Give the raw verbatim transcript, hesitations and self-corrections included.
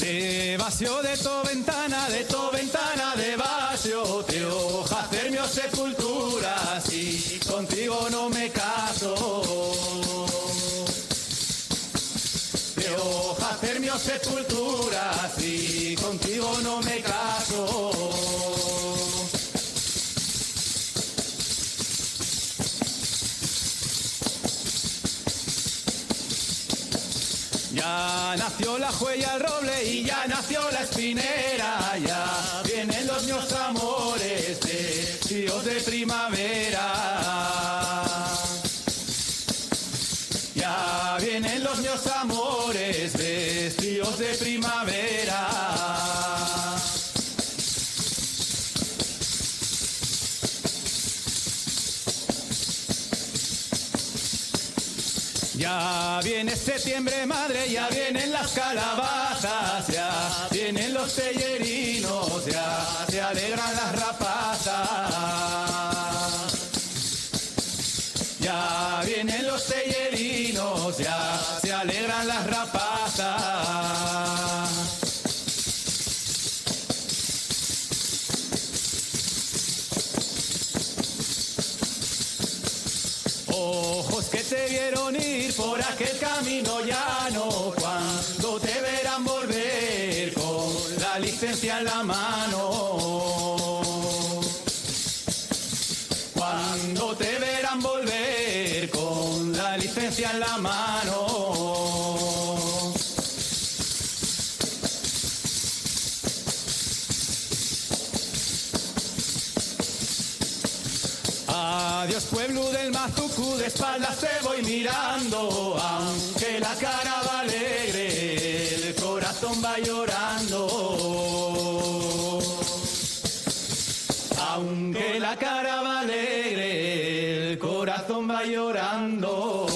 Debaxo de to ventana, de to ventana debaxo, teo hacerme o sepultura, si contigo no me caso. Teo hacerme o sepultura, si contigo no me caso. Ya nació la huella al roble y ya nació la espinera, ya vienen los mios amores vestidos de primavera. Ya vienen los mios amores vestidos de primavera. Ya viene septiembre, madre, ya vienen las calabazas, ya vienen los tellerinos, ya se alegran las rapazas. Ya vienen los tellerinos, ya se alegran las rapazas. Ojos que te vieron ir por aquel camino llano, cuando te verán volver con la licencia en la mano. Cuando te verán volver con la licencia en la mano. Adiós, pueblo del Mazucu, de espaldas te voy mirando, aunque la cara va alegre, el corazón va llorando. Aunque la cara va alegre, el corazón va llorando.